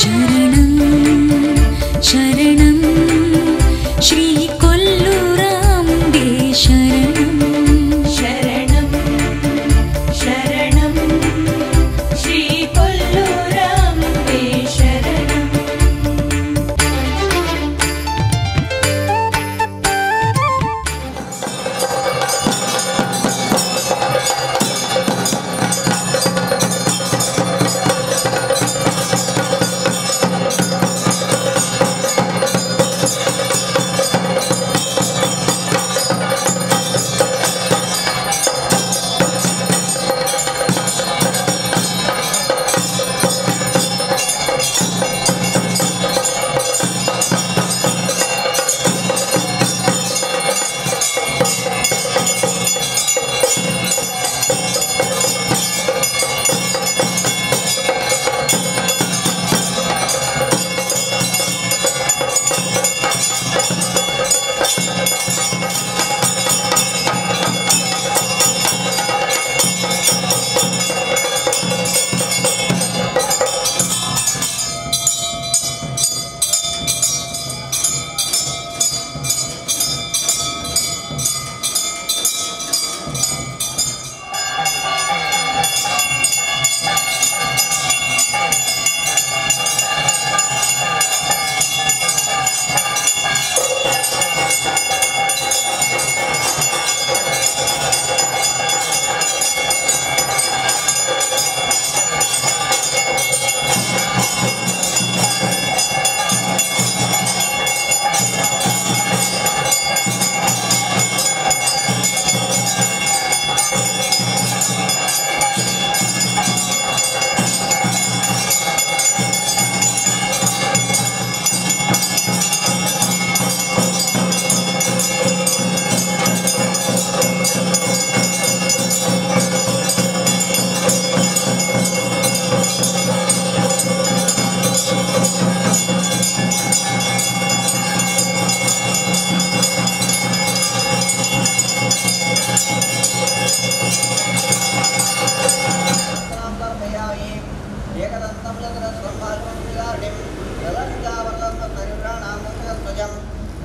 ಶರಣಂ ಶರಣಂ ಶ್ರೀ ಕೊಲ್ಲೂರಾಂಬೆ ಶರಣಂ ಶರಣಂ ಶರಣಂ ಶ್ರೀ ಕೊಲ್ಲೂರಾಂಬೆ ಶರಣಂ.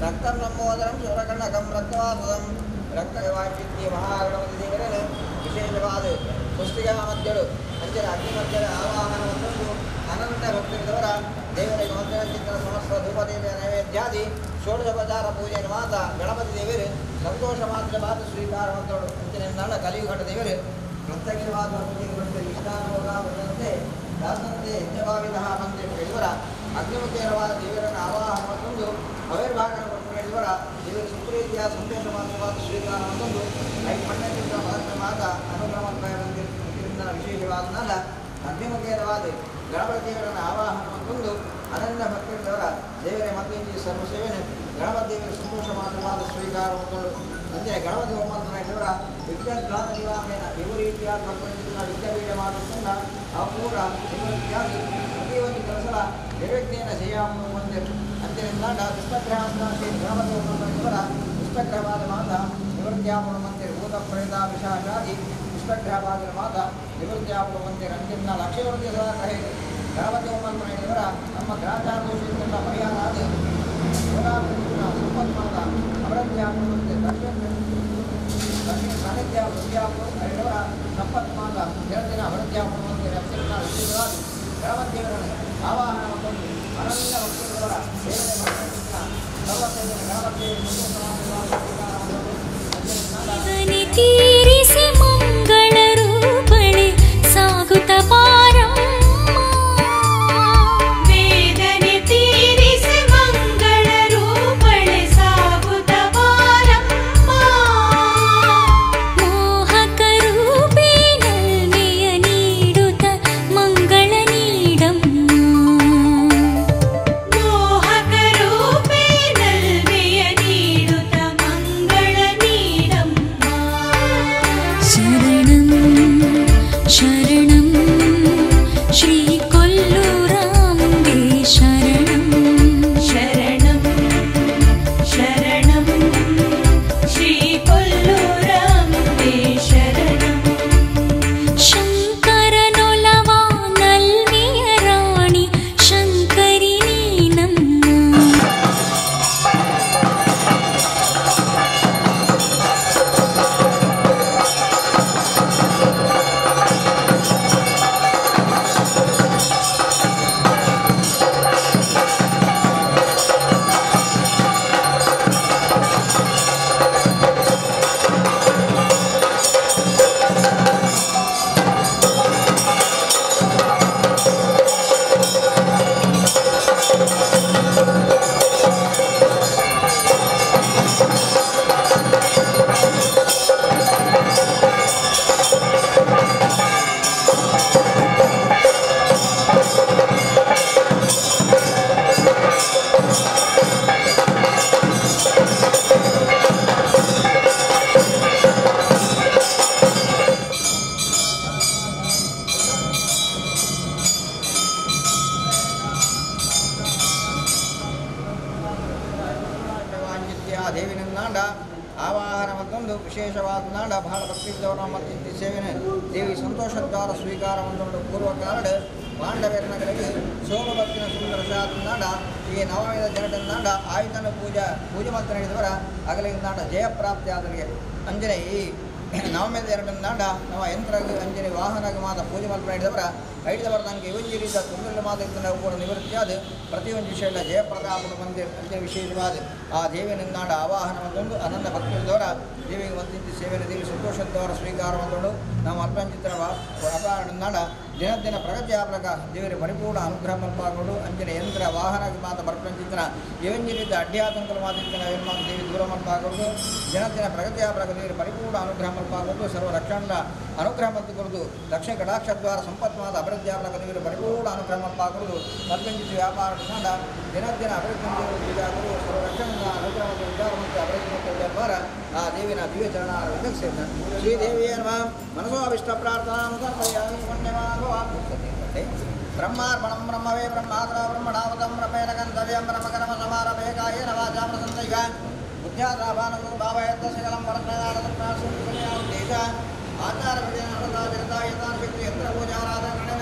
ರಕ್ತಂ ಲಂಬೋದರಂ ಶೂರಕರ್ಣಕಂ ರಕ್ತವಾಸದಂ ರಕ್ತವಾಪಿತ್ತಿ ಮಹಾಗಣಪತಿ ದೇವರನು ವಿಶೇಷವಾದ ಪುಸ್ತಿಕ ಮಧ್ಯಡು ಅಂಚನ ಅಗ್ನಿ ಮಧ್ಯದ ಆವಾಹನ ಮತ್ತೊಂದು ಅನಂತ ಭಕ್ತರಿದವರ ದೇವರಿಗೆ ಮಂತ್ರ ಚಿತ್ರ ಸಮಸ್ತ ಧೂಪದೇವಿಯ ನೈವೇದ್ಯಾದಿ ಷೋಡಶೋಪಚಾರ ಪೂಜೆಯನ್ನು ಮಾತ ಗಣಪತಿ ದೇವರು ಸಂತೋಷ ಮಾತ್ರ ಮಾತು ಸ್ವೀಕಾರ ಮಂತ್ರಗಳು ಅಂಚನೆ ಕಲಿಯುಗಘಟ ದೇವರು ಪ್ರತ್ಯಕ್ಷವಾದ ಇಷ್ಟಾನುಭವದಂತೆ ದಾಸಂತೆ ಯಜ್ಞಭಾವಿತಃ ಅಂತ ಹೇಳಿದವರ ಅಗ್ನಿಮುಖೇರವಾದ ದೇವರನ್ನು ಆವಾಹನ ಮತ್ತೊಂದು ಅವಿರ್ಭಾಗನ ಹೇಳಿದವರ ದೇವರ ಸುಪ್ರೀತಿಯ ಸಂತೋಷ ಮಾತ್ರವಾದ ಸ್ವೀಕಾರ ಮತ್ತೊಂದು ಐದು ಮಹತ್ವ ಮಾತ ಅನುಗ್ರಹ ವಿಶೇಷವಾದ ಅಗ್ನಿಮುಖೇರವಾದ ಗಣಪತಿ ದೇವರನ್ನು ಆವಾಹನ ಮತ್ತೊಂದು ಅನನ್ಯ ಭಕ್ತರಿದ್ದವರ ದೇವರೇ ಮತ್ತೊಂದು ಸರ್ವ ಸೇವೆಯನ್ನು ಗಣಪತಿ ದೇವರ ಸಂತೋಷ ಮಾತ್ರವಾದ ಸ್ವೀಕಾರ ಮತ್ತೊಂದು ಅಂದರೆ ಗಣಪತಿ ಹೋಮಂತ್ರ ಹೇಳಿದವರ ವಿದ್ಯಾಜ್ಞಾನ ನಿವಾರಣೆಯ ಇವು ರೀತಿಯಾದ ಭಗವಂತನ ವಿದ್ಯಾಪೀಠ ಮಾಡುವುದನ್ನ ಅಪೂರ ನಿವೃತ್ತಿಯಾಗಿ ಪ್ರತಿಯೊಂದು ಕೆಲಸದ ನಿರ್ವಿಘ್ನೇನ ಜಯಾಮು ಮಂದಿರ್ ಅಂತಿನಿಂದ ದುಷ್ಟಗ್ರಹ ಗಣಪತಿ ಹೋಮಂತ್ರ ಇವರ ದುಷ್ಟಗ್ರಹವಾದ ಮಾತ ನಿವೃತ್ತಿಯಾಪಣ ಮಂದಿರ್ ಭೂತ ಪ್ರೇತ ವಿಶಾಷಾದಿ ದುಷ್ಟಗ್ರಹವಾದ ಮಾತ ನಿವೃತ್ತಿಯಾಪಣ ಮಂದಿರ್ ಅಂತಿನ ಲಕ್ಷ್ಮೀವೃತ್ತಿ ಸದಾ ಗ್ರಹ ಗಣಪತಿ ಹೋಮಂತ್ರ ಇವರ ನಮ್ಮ ಗ್ರಹಚಾರ ದೋಷದಿಂದ ಪರಿಹಾರ ಆದಿ ಸಂಪತ್ ಮಾತ ಅವರದ್ಯಾಪಣ ಮಂದಿರ್ ಲಕ್ಷ್ಮೀ ಲಕ್ಷ್ಮೀ ಸಾನ್ನಿಧ್ಯ ವೃದ್ಧ್ಯಾಪು ಅವರ ಸಂಪತ್ ಮಾತ ದಿನದಿನ ಅವರದ್ಯಾಪಣ ಮಂದಿರ ಅತ್ಯಂತ ವಿಶೇಷವಾಗಿ ಗಣಪತಿ ದೇವರನ್ನು ಆವಾಹನ ಮತ್ತೊಂದು ಅನನ್ಯ ಭಕ್ತರವರ ಸೇವೆ ಸರ್ವಸೇವೆ ಗಣಪತಿ ವೇದನೆ ತೀರಿಸಿ ಮಂಗಳ ರೂಪಳೆ ಸಾಗುತ್ತ ಬಾರಮ್ಮ. ವೇದನೆ ತೀರಿಸಿ ಮಂಗಳ ರೂಪಳೆ ಸಾಗುತ್ತ ಬಾರಮ್ಮ. ಮೋಹಕ ರೂಪೇ ನಲ್ಮೆಯ ನೀಡುತ್ತ ಮಂಗಳ ನೀಡಮ್ಮ. ಮೋಹಕ ರೂಪೇ ನಲ್ಮೆಯ ನೀಡುತ್ತ ಮಂಗಳ ನಾಡ ಆವಾಹನ ಮತ್ತೊಂದು ವಿಶೇಷವಾದ ನಾಡ ಬಹಳ ಭಕ್ತಿದ್ದವರ ಮತ್ತು ಸೇವೆನೆ ದೇವಿ ಸಂತೋಷದ್ವಾರ ಸ್ವೀಕಾರ ಒಂದು ಪೂರ್ವಕಾಲಡು ಪಾಂಡವೇರನಗರಿಗೆ ಸೋಮಭಕ್ತಿನ ಸುಂದರ ಶಾತನಾಡ ಈ ನವಮಿದ ಜನಟನ್ನಾಡ ಆಯುಧನ ಪೂಜಾ ಪೂಜೆ ಮಾತ್ರ ನಡೆದವರ ಅಗಲಿಂದಾಡ ಜಯಪ್ರಾಪ್ತಿ ಆದರಿಗೆ ಅಂಜನೆ ಈ ನವಮಿದ ಜನಟನ್ನಾಡ ನಮ್ಮ ಯಂತ್ರ ಅಂಜನೆ ವಾಹನ ಮಾತ ಪೂಜೆ ಮಲ್ಪ ನಡೆದವರ ಐದವರ ತನಕ ಇವಂಜಿ ರೀತಿಯ ತೊಂದರೆ ಮಾತ್ರ ಕೂಡ ನಿವೃತ್ತಿಯಾದ ಪ್ರತಿಯೊಂದು ವಿಷಯ ಜಯಪ್ರತಾಪನ ಬಂದ ಅಂಜನೆ ವಿಶೇಷವಾದ ಆ ದೇವಿನಿಂದಾಡ ಆವಾಹನ ಮತ್ತೊಂದು ಅನಂತ ಭಕ್ತಿದ್ದವರ ದೇವಿಗೆ ಮತ್ತಿಂಚ ಸೇವೆಯ ದೇವಿ ಸಂತೋಷದವರ ಸ್ವೀಕಾರ ಮಾಡಿಕೊಂಡು ನಮ್ಮ ಅಲ್ಪಂಚಿತರ ಅಪಾರನಾಡ ದಿನ ದಿನ ಪ್ರಗತಿ ಆಪ್ಲಕ ದೇವರ ಪರಿಪೂರ್ಣ ಅನುಗ್ರಹ ಮಲ್ಪಾಕೊಂಡು ಅಂಜನೆ ಯಂತ್ರ ವಾಹನ ಮಾತ ಬರ್ಪಂಚಿತನ ಇವಂಜಿರಿದ್ದ ಅಡ್ಡಿ ಆತಂಕಲು ಮಾತಿತ್ತನ ಮಾತು ದೇವಿ ದೂರ ಮಲ್ಪಾಕೊಂಡು ದಿನ ದಿನ ಪ್ರಗತಿ ಆಪ್ಲಕ ದೇವರ ಪರಿಪೂರ್ಣ ಅನುಗ್ರಹ ಮಲ್ಪಾಕೊಂಡು ಸರ್ವ ರಕ್ಷಣ ಅನುಗ್ರಹ ಮತ್ತು ಕೊರದು ಲಕ್ಷ್ಮೀ ಕಟಾಕ್ಷದ್ವಾರ ಸಂಪತ್ ಮಾತ ಅಭಿವೃದ್ಧಿ ಆಪ್ಲಕ ದೇವರ ಪರಿಪೂರ್ಣ ಅನುಗ್ರಹ ಮಲ್ಪಾಕೊಂಡು ಮಲ್ಪಂಚಿತ ವ್ಯಾಪಾರ ದಿನ ದಿನ ಅಭಿವೃದ್ಧಿ ಪೂಜಾಕರು ಸರ್ವ ರಕ್ಷಣ ಅನುಗ್ರಹ ಮತ್ತು ವಿಚಾರ ಮತ್ತು ಅಭಿವೃದ್ಧಿ ಮತ್ತು ವ್ಯಾಪಾರ ಆ ದೇವಿನ ದಿವ್ಯ ಚರಣ ಸೇರ್ತ ಶ್ರೀದೇವಿಯ ನಮಃ. ಮನಸೋ ಅಭಿಷ್ಟ ಪ್ರಾರ್ಥನಾ ಬ್ರಹ್ಮಾರ್ಪಣಂ ಬ್ರಹ್ಮವೇ ಬ್ರಹ್ಮಾದ್ರ ಬ್ರಹ್ಮಣಾವತಂ ಬ್ರಹ್ಮೇಣ ಗಂತವ್ಯಂ ಬ್ರಹ್ಮಕರ್ಮ ಸಮಾರಭೇ ಕಾಯೇನ ವಾಚಾಂ ಪ್ರಸನ್ನೈಕ ಬುದ್ಧ್ಯಾಧಾಭಾನಂ ಭಾವಯತ್ತ ಸಕಲಂ ವರಜ್ಞಾನದರ್ಶನ ಆಚಾರ ವಿಜಯನಾಥ ಯಂತ್ರ ಪೂಜಾರಾಧನ